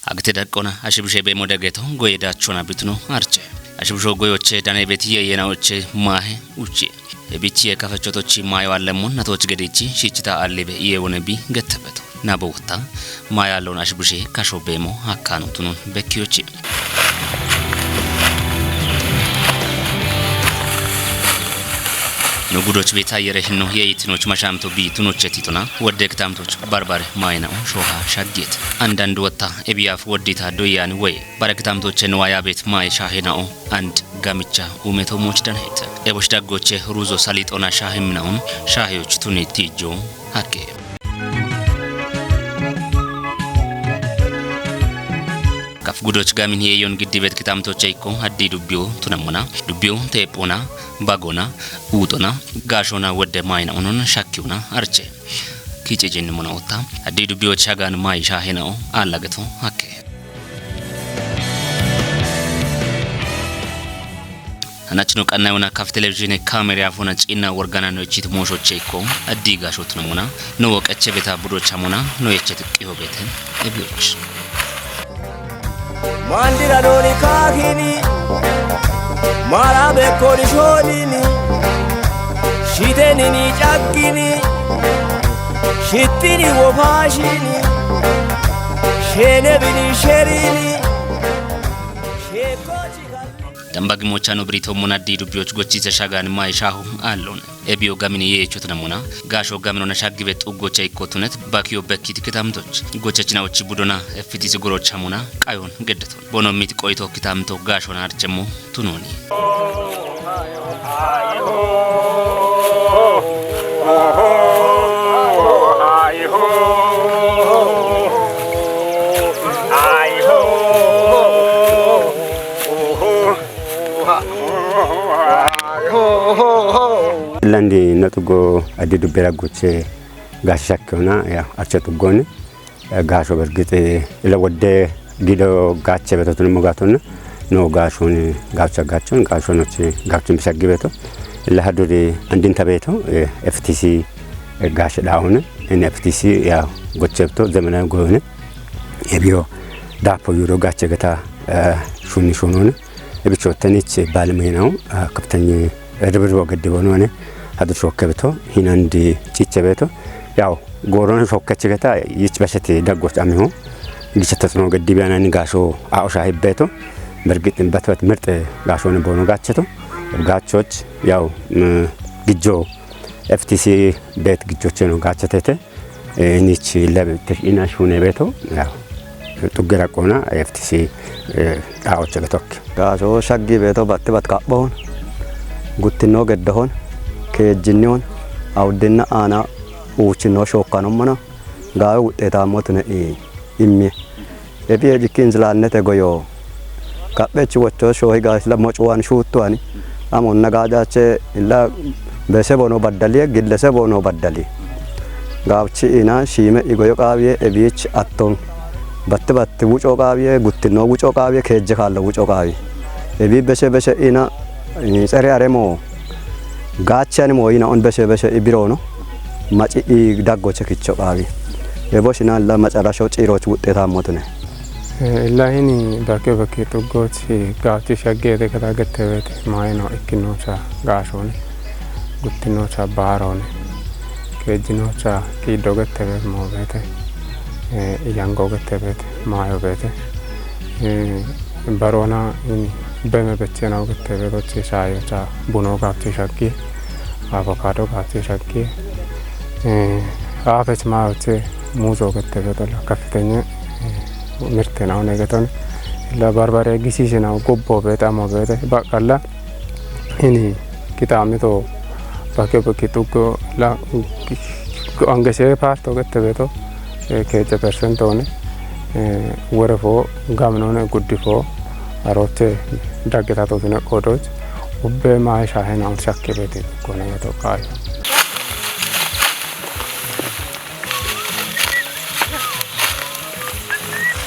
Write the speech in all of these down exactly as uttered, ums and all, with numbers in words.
Agite daqqona ashibushe beemo dageto goye dachona bituno arche. Ashibusho goyoche dane beti ye yena oche mahe uchi. Ebichi ye kafechotochi mayo allemon natochi gedichi shichita allibe iye wone bi gettebeto. Nabo wota maya lon ashibushe kasho beemo hakkano tunon bekkiyochi. Nugudoch beta yere hinno ye itinoch mashamto bi tunoche titona wodde kitamtoch barbare mayna shoha shagget. Andandu wota ebiyaf woddita doyan way. Bare kitamtoche nwaya bet may shahinao and gamicha umeto moch danhet. Ebosh daggoche ruzo salitona shahimnaun shahiyoch tuni tijo hakke. Kaf gudoch gamin yeyon giddibet kitamtoche ikko addi dubbiyo tunamona, dubbiyo teepona, bagona, utona, gashona wodde mayna onon shakkiuna arche. Kiche jenni mona otta, addi dubbiyo chagan may shahenao allageto hakke. Hanachino qanna yona kaf televizhine kamera yafona cinna worgana no ichit mosho cheko addi gasho tunamona no woqeche beta budo chamona no yechet qiho beten ebiyoch. Mandira noni kakini mara be kori shonini shite nini chakini shitini wo pashini shene bini sherini. Dambagi mochano brito monaddi dubbiyoch gochise shagan may shahu allon. Ebiyo gamini ye chutna mona gasho gamino na shaggibe xuggocha ikkotunet bakiyo bekkit kitamtoch. Gochachina ochi budona F T C gorocha mona qayon geddeton. Bono mit qoyto kitamto gasho na archemo tunoni. Landi no tugo addi dubbera goche gashi shakkona ya archa tugoni. Gaasho bergit ila wodde gido gaache beto tunimo gaatonna no gaashon gaachcha gaachon gaashonoch gaachon bishaggi beto ila haduri andinta beto F T C gaashe dhaahone in F T C ya gochebto zemenawi goyone ebiyo dapo yuro gaache geta shuni shunone ebichotenich balmenaw kaptany ርብርብ ወገድ በሆነ ሆነ ሀድር ሾከ ብቶ ሂናንድ ጭቸ ቤቶ ያው ጎሮን ሾከች ገታ ይች በሸት ደጎች አሚሆ ግጭት ተጽዕኖ ገድ ቢያናን ጋሾ አኦሻ ሂቤቶ በእርግጥ በትበት ምርጥ ጋሾን በሆኑ ጋቸቶ ጋቾች ያው ግጆ F T C ቤት ግጆቼ ነው ጋቸቴቴ እኒች ለብትሽ ኢናሽ ሁኔ ቤቶ ያው ጡግራ ቆና F T C ጣኦች ለቶክ ጋሾ ሸጊ ቤቶ ባት ባት ቃቦን ጉትኖ ገደሆን ከጅኒዮን አውድና አና ኡችኖ ሾካኖ መና ጋዊ ውጤታሞት ነ ኢሚ ኤፒ ኤጅኪን ዝላነተ ጎዮ Kaphechi wocho shohi gash la mocuwan shuttuwani amonna gajache illa bese bono baddali gillese bono baddali gabchi ina shime igoyo qawiye ebich atton batti batti wuco qawiye guttino wuco qawiye keje kallo wuco qawi ebi bese bese ina tsere aremo gachani mo ina on bese bese ibirono maci i daggoche kicho qawi ebo shina la macarasho ciroch wuxxetamotune. Illahini bakke bakke xuggooti gaati shaggeete kata gettebeete maayino ikkinota gaashoone guttinota baaroone keejjinota kiiddo gettebeete moobeete iyango gettebeete maayobeete baroona ini beme becheenawo gettebeete ochi saayota bunoo gaati shaggi avokado gaati shaggi aafech maayoche muuzo gettebeete olla kaffitenya mirte naho negeton la barbare gisise naho gobbo beete amo beete baqqalla ini kitaamito bakke bakke xuggo la angese parto gettebeeto keece persentone worefo gaminone guddifo arotte daggeta totune qoodoch Ubbe maahe shaahena on shakke beete kone yato kaayo.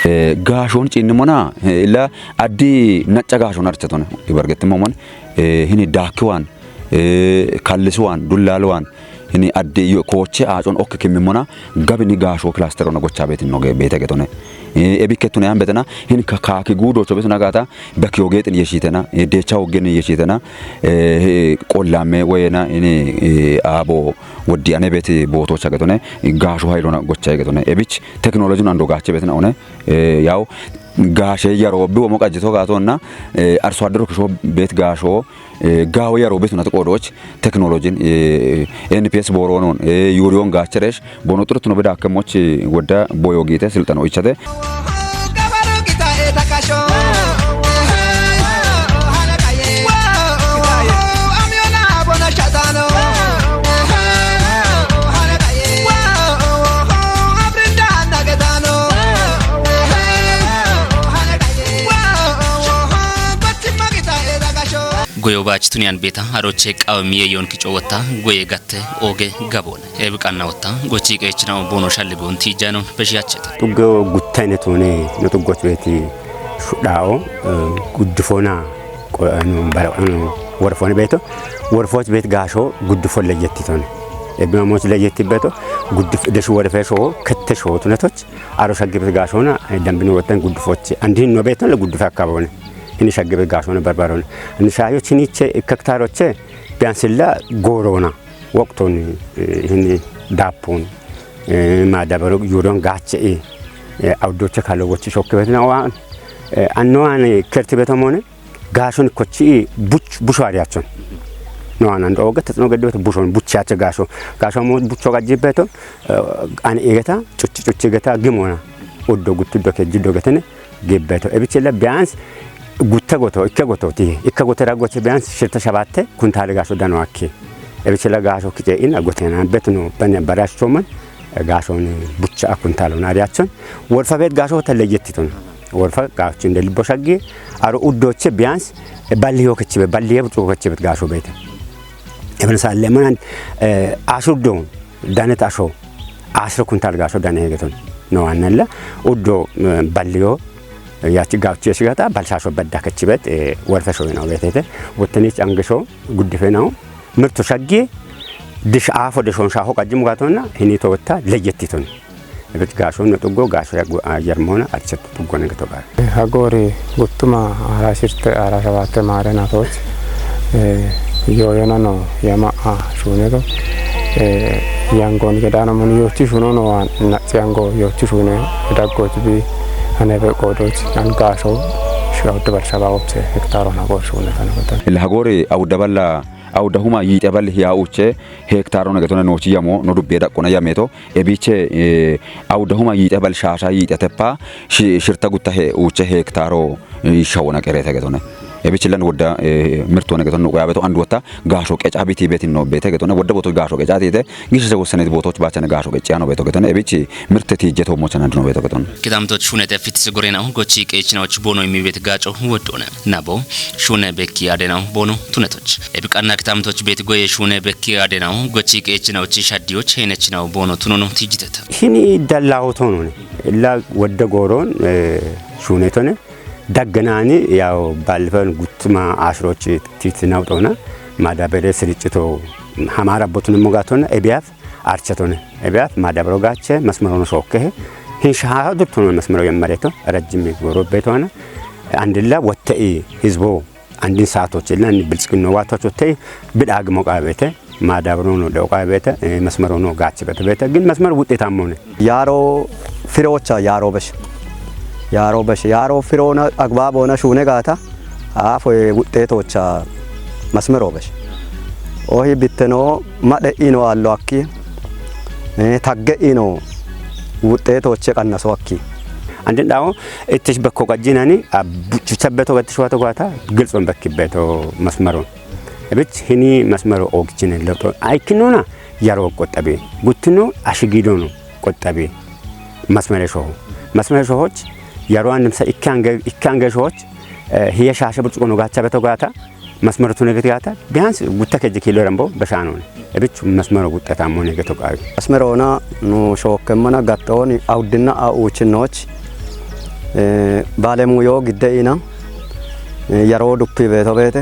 Eh, gaashoon ciinnimona, eh, illa addi nacca gaashoon archatone ibargettimmo mon, eh, hini daakkiwaan, eh, kallisuwaan, dullaaluwaan, hini addi yo-, kooche aacoon okke kimmimona gabini gaashoo kilaasterona gochaa beetin noge beete getone. Eh, ebikke tune yaan betena, hini ka-, kaaki guudoocho betuna gaata, bekki ogeexin yeshiitena, eh, deecha hoggen yeshiitena, eh, he qollaamme woyena, hini, eh, aabo woddi ane beeti bootoocha getone, gaasho haylona gochaa getone. Ebich teknolojin ando gaache beetina one, eh, yaw gaashe yaroo biwo mo qajjito gaatonna, eh, arso addero kisho beet gaasho, eh, gaawo yaroo beetunat qoodooch teknolojin, eh, N P S booroonon, eh, yuuriyoon gaacheresh, bono xurut no bedaakkemoch wodda boyo giite silxano ichate. Goyo baach tuniyan beeta haroche qawmi yeyon kico wotta goye gatte oge gabone. Ebi qanna wotta gochi qeechinawo boono shalli boonti jaanon beshiyachete. Tuggo guttayne tune no tuggoch beeti shudhawo, eh, guddifona qo-, anu, bara-, anu, worfone beeto. Worfoch beet gaasho guddifo leyetti tone. Ebi mamoch leyetti beeto. Guddif-, desh worfe sho, kette sho tunetoch. Aro shaggi beet gaashona, eh, dambino wotten guddifoche. Andin no beeton le guddife akkabone. Hini shaggi beet gaashona barbarone. Ani shaayo chiniche ikkaktaroche biyansilla goorona. Waqton, eh, hini daapun, eh, maadabaro yuuron gaache, eh, awdoche kalo wochi shokke beetina waan, eh, anno ani kerti beetomone. Gaashon kochi buch-, busho ariyachon. No anan do gete no gede bushon buchache gaasho. Gaasho mo bucho gajji beeto, eh, an egeta, cuchi cuchi geta gimona. Uddo guttu do ke jiddo getene gibbeto. Ebichella biyans gutta goto, ikke goto ti. Ikke goto ragoche biyans shirta shabatte kuntale gaasho dano akke. Ebichella gaasho kice in agotena betno bane barash choman, eh, gaashon bucha kuntalo na ariyachon. Worfa beet gaasho ta leyetti ton. Worfa gaasho inde libbo shaggi, aro uddoche biyans, eh, balliyo kechibe, balliye bucho kechibe gaasho beete. Eben salle manan, eh, asho don, danet asho, asho kuntal gaasho dane hegeton. No annella, uddo, eh, balliyo, eh, yachi gaasho sigata, balshasho bedda kechibet, eh, worfa sho no beetete. Wottenich angesho, guddife no. Mirto shaggi, dish afo dishon shaho qajjimu gatonna, hini to wotta, leyetti ton. Ebet gaasho no tuggo, gaasho ya gu-, ayer mona, achet tuggo ne geto gaar. Hagoori guttuma ara shirte, ara shabatte maare natoch, eh, yoyona no, yama a shuneto, eh, yangon gedano mun yochi shuno no wan, na yango yochi shune, daggoch bi, hanebe qodoch, an gaasho, shi awdabal shaba opse, hektaro na go shune kana gotan. Il hagoori awdaballa, awdahuma yiite bal hiya uche, hektaro na getona nochi yamo, no dubbe daqqona yameto, ebiche, eh, awdahuma yiite bal shasha yiite teppa, shi-, shirta gutta he uche hektaro, eh, shawona qereta getone. Ebiche lan wodda, eh, mirtona geton nuqo yabeto and wotta, gaasho qeca biti betin no bete getone, wodda boto gaasho qeca tite, gishe se wossene boto bachane gaasho qeca no beto getone, ebiche mirte tije to mochana no beto getone. Kitamtoch shunete fitis gorenaw gochi qeechinawoch boono immi beet gaaco woddone. Nabo, shune bekki adenaw boono tunetoch. Ebi qanna kitamtoch beet goye shune bekki adenaw gochi qeechinawoch shaddiyoch heenechinaw boono tunono tijjiteta. Hini dallawo tonone. Illa wodda gooron, eh, shunetone. Dagganani yaw balfen guttuma ashiroch titinaw tona. Madabere siriccito hamara botun mogatona. Ebiyaf archatone. Ebiyaf madabro gaache, masmarono shokkehe. Hin shaha durtono masmaro yammareto, rajjimi goro betona. Andilla wottei hizbo, andin saatochilla, andi bilጽግና waatoch wottei, bid'ag moqabete, madabrono doqabete, eh, masmarono gaache bete bete. Gin masmar wuxetamma hone. Yaaro firocha, yaaro besh. Yaaro besh, yaaro firona agbabona shune gaata. Afoye wuxeetocha masmero besh. Ohi bitteno madhe ino allo akki, eh, tagge ino wuxeetoche qannaso akki. Andin dhawo ittish bekko qajjinani, abbuchicha beto gattish wato gaata, gilxon bekki beto masmero. Ebich hini masmero ogichine lewto. Aykinona yaro qoxxabe. Guttino ashigidono qoxxabe. Masmere shoho. Masmere shohoch yaro andimsa ikkange, ikkange shohoch, eh, hiya shashe burcuqono gaacha beto gaata, መስመሩ ቱነ ገት ያታ ቢያንስ ጉተ ከጅ ኪሎ ረምቦ በሻኖን እብቹ መስመሩ ውጤታማ ሆነ ገቶ ቃቢ መስመር ሆና ኑ ሾከመና ጋጠውን አውድና አውችኖች ባለሙዮ ግደኢና የሮ ዱፒ ቤቶ ቤተ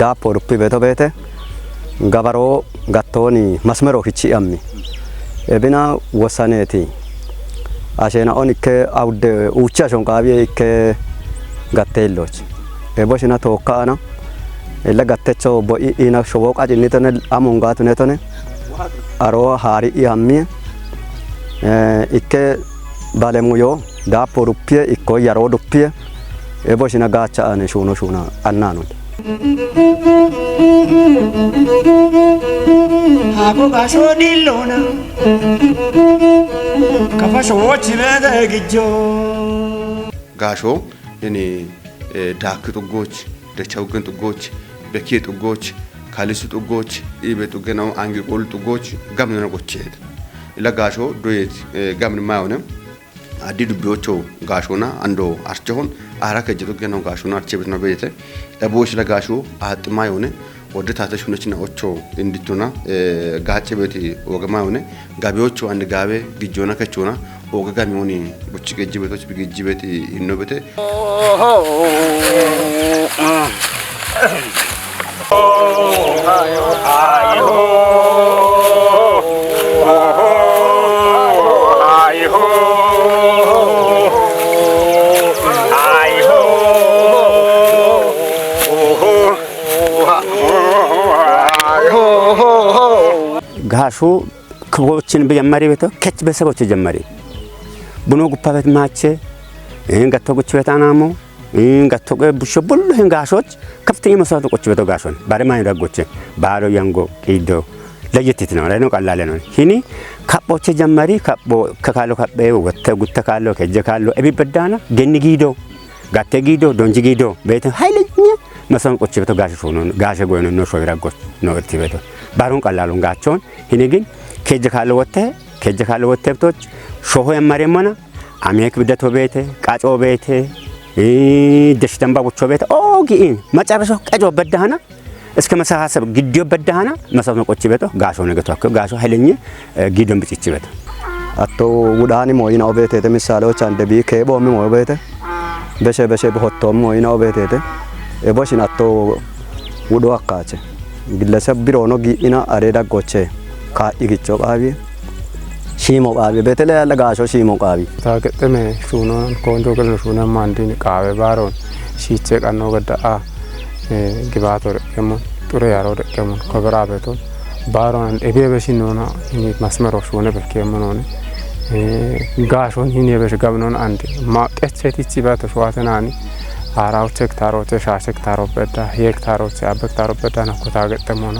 ዳፖ ዱፒ ቤቶ ቤተ ገበሮ ጋጠውን መስመሮ ኪቺ አሚ እብና ወሳኔቲ አሼናኦን እከ አውደ ኡቻ ሾንቃቢ እከ ጋቴሎች ኤቦሽና ተወካና ኤለ ጋቴቾ ቦኢ ኢና ሾቦ ቃጭኒቶነ አሞንጋቱኔቶነ አሮ ሃሪ ኢሃሚ እከ ባለሙዮ ዳፖ ዱፒየ እኮ ያሮ ዱፒየ ኤቦሽና ጋቻ አነ ሹኖ ሹና አናኑን Hago gasho dillona kafasho wochimede gijjo. Gaasho ini daakki xuggoch, decha uggen xuggoch, bekkiye xuggoch, kalisu xuggoch, ibe xuggenaw angi qol xuggoch gamnona gocheet. Ila gaasho doyet gamni mayone addi dubbiyocho gaashona ando archehon ara kejje xuggenaw gaashona arche bitna beyete. Ebo ishila gaasho aaxximayone wodde taate shunechina ocho indituna gaacce beeti wogamayone gabiyocho andi gaabe gijjona kechona woga gamiyoni bochi gejji beetoch bi gijji beeti inno bete. ጋሹ ክቦችን በጀመሪ ቤተ ከች በሰቦች ጀመሪ ቡኖ ጉፓበት ማቼ እ፣ ገቶ ጉች ቤት አናሞ እ፣ ገቶ ቀ ቡሾ ቡሉ ህን ጋሾች ከፍተኛ መስዋዕት ቆች ቤቶ ጋሾን ባረማ ይረጎች ባሮ ያንጎ ቂዶ ለየት ነው ለኖ ቀላለ ነው። ሂኒ ካቦቼ ጀመሪ ካቦ ከካሎ ካቤ ወተ ጉተ ካሎ ከጀ ካሎ እቢ በዳና ገኒ ጊዶ ጋቴ ጊዶ ዶንጂ ጊዶ ቤት ኃይለኛ መስዋዕት ቆች ቤቶ ጋሾ ነው ጋሸ ጎኖ ነው ሾ ይረጎች ነው እልቲ ቤቶ ባሮን ቀላሉን ጋቾን ሂኒ ግን ከጀ ካሎ ወተ ከጀ ካሎ ወተ ብቶች ሾሆ የመሬ መና አሜክ ብደቶ ቤተ ቃጮ ቤተ እ፣ ደሽ ደንባ ቡቾ ቤተ ኦጊ መጨረሻው ቀጮ በዳህና እስከ መሳሐሰብ ግዲዮ በዳህና መሳት መቆች ቤቶ ጋሾ ነገ ተወከ ጋሾ ኃይለኝ እ፣ ጊዶን ብጭች ቤቶ አቶ ውዳኒ ሞይና ኦቤቴ ተምሳሌዎች አንደ ቢ ከቦ ሚ ሞቤቴ በሸ በሸ በሆቶም ሞይና ኦቤቴ ኤቦሽን አቶ ውዶ አካቸ ግለሰብ ቢሮ ነው ጊኢና አሬዳ ጎቼ ካኢ ግቾ ቃቢ ሺሞ ቃቢ ቤተለ ያለ ጋሾ ሺሞ ቃቢ ታገጠመ ሹኖን ኮንጆ ገለ ሹነ ማንዲን ቃበ ባሮን ሺቼ ቀኖ ገዳአ ግባቶ ደቀሙን ጡረ ያሮ ደቀሙን ኮበራ ቤቶን ባሮን ኤቤ በሽኖና መስመሮ ሹነ በኬሙኖን ጋሾን ሂን የበሽ ገብኖን አንድ ማቀቸት ይቺ ባቶ ሸዋተናኒ አራውቼ ክታሮቼ ሻሼ ክታሮበዳ ሄ ክታሮቼ አበ ክታሮበዳ ነኮታ ገጠሞና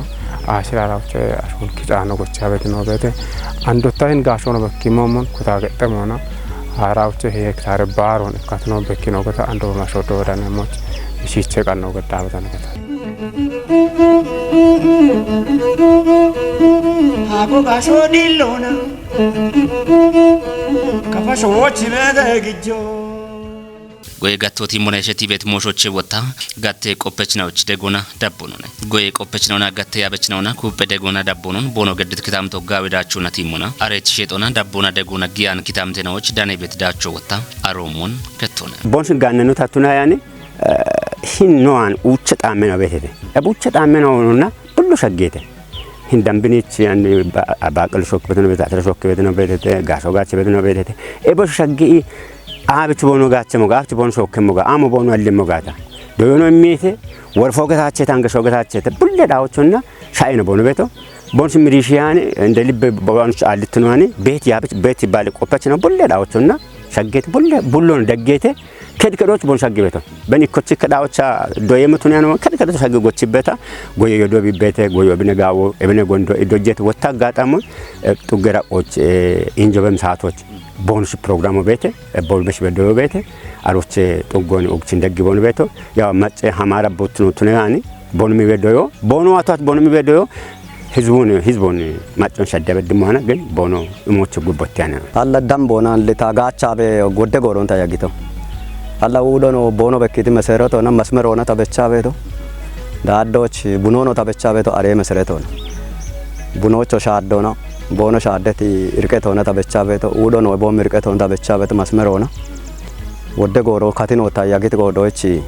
አሽራራውቼ አሾን ኪጫኖ ጎቻ ቤት ነው ቤቴ አንዶታይን ጋሾ ነው በኪሞሞን ኩታ ገጠሞና አራውቼ ሄ ክታረ ባሮን እካትኖ በኪኖ ጎታ አንዶ በማሾዶ ወዳነሞች እሺቼ ቀን ነው ገዳ በተነገታ Hago gaso dillona kafasho wochimede gijjo. Goye gattooti mona isheti beet mooshoche wotta gatte qoppechinawoch degona dabbonon. Goye qoppechinaona gatte yaabechinaona kuuppe degona dabbonon boono geddit kitamto gaawe daachona tiimona areech sheexona dabbona degona giyan kitamtenawoch dane beet daacho wotta aroomon kettona. Bonsin gaannanu tattuna yaani hin noan uucha xaammena beetete. Ebucha xaammena ononna bullu shaggeete. Hin dambinich yani baaqil shokki betino beetete, atira shokki betino beetete, gaaso gaachi betino beetete. Ebo shaggi aabich bono gaache moga, aabich bono shokke moga, amo bono alle mogata. Doyono mite worfo getache tanga shogetache te bulle daochonna shaino bono beto. Bon simrishiyani ende libbe bono alitunani bet yabich bet bale qopachina bulle daochonna shagget bulle bullon daggete ked kedoch bon shaggi beto. Ben ikkochi kedaocha doyemutun yano ked kedoch shaggi gochibeta goyo yodo bibete goyo bine gawo ebine gondo idojete wotta gatamu xuggera och injobem saatoch bonus programo beete bolbesh bedoyo beete aroche xuggon ugchin deggi bonu beeto ya macce hamara botnu tunegani bonumi bedoyo bonu atat bonumi bedoyo hizbun hizbun maccon shadde beddi mohana gen bono umoche gubbotti ana alla dam bonan le ta gacha be godde goron ta yagito Alla uudo no boono bekkiti mesereto na masmero na tabecha beto. Daaddoch buno no tabecha beto are mesereto na. Bunocho shaaddo na boono shaaddeti irqeto na tabecha beto. Uudo no boom irqeto na tabecha beto masmero na. Wodde gooro katino ta yagit goodochi.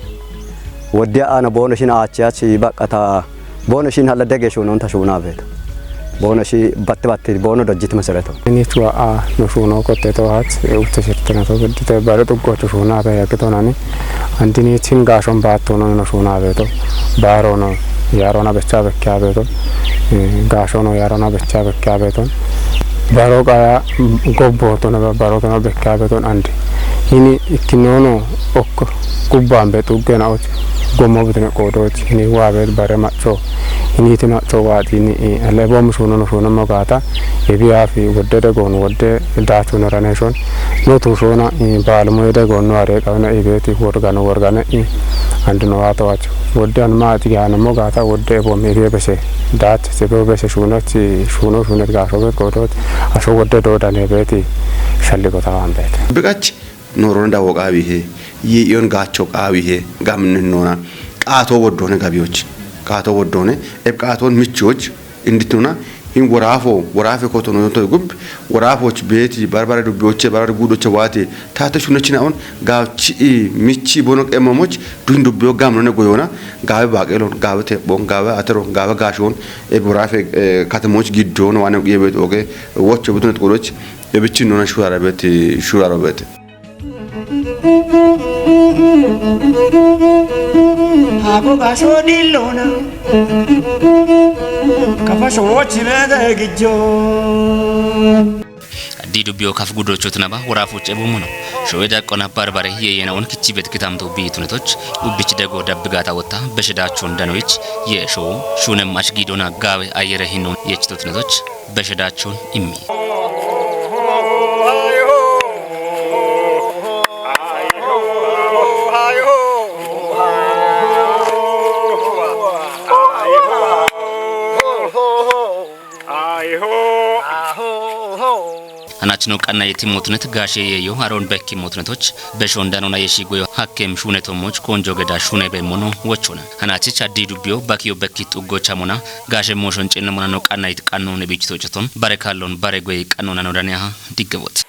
Wodde ana boono shin aachi aachi baqqata. Boono shin halla dege shuunon ta shuuna beto. Boono shi batti batti boono dojjit mesereto. Ini chua a no shuno kotte to hat e utte sirtena to bedde te bare tuggo to shuna be yakito nani. Andini tin gashon baatto no no shuna beto. Baro no yaro na becha bekya beto. Gasho no yaro na becha bekya beto. Baro kaya gobbo to na baro to na bekya beto andi. Ini ikkinono ok kubban be tugge na ot gommo bitne kodot ini wa be bare macho. Ini tin macho wa ini ale bom shuno no shuno mo gata. Ebi afi wodde de gon wodde datu no raneshon. No tu shona baalmo de gon no are ka na ibeti worgano worgane. Andi no ato acho wodde an ma ti gano mo gata wodde bom ebe bese. Dat se be bese shuno ti shuno shuno gasho be kodot. Asho wodde do dane beti shalli gota ambet. Biqach noorona dawo qaawihe, yii'iyon gaacho qaawihe, gamni noona. Qaato woddoone gabiyoch. Qaato woddoone, eb qaaton michoch, inditnona, hin woraafo, woraafe kotono to gub, woraafoch beeti, barbare dubbiyoche, barbare guudoche waate, taate shunechina on, gaavchi, michi bono qemmomoch, duhin dubbiyo gamnone goyona, gaawe baaqelon, gaawe tebbon, gaawe ateron, gaawe gaashon, eb woraafe, eh, katemoch giddoon, waane qiye beet oge, wocho bitune xuudoch, ebichi nona shurara beet, shuraro beet. Hago gaso dillona. Kafa showochi mede gijjo. Addi dubbiyo kaf gudochot naba woraafoch ebumono. Showe daqqona barbare yeyena on kichibet kitamto biitunetoch ubbich dego dabbigata wotta beshedachon danoich ye showo shunem ash gidona gaawe ayere hinnon yechitotunetoch beshedachon immi. Hanachino qanna yeti motunet gaashe yeyo aron bekki motunetoch beshon danona yeshi goyo hakkem shune tomoch konjo geda shune be mono wochona. Hanachich addi dubbiyo bakiyo bekki xuggo chamona gaashe moshon cinno monano qanna yit qanno ne bichito chaton bare kallon bare goy qanno nano daniyaha diggebot.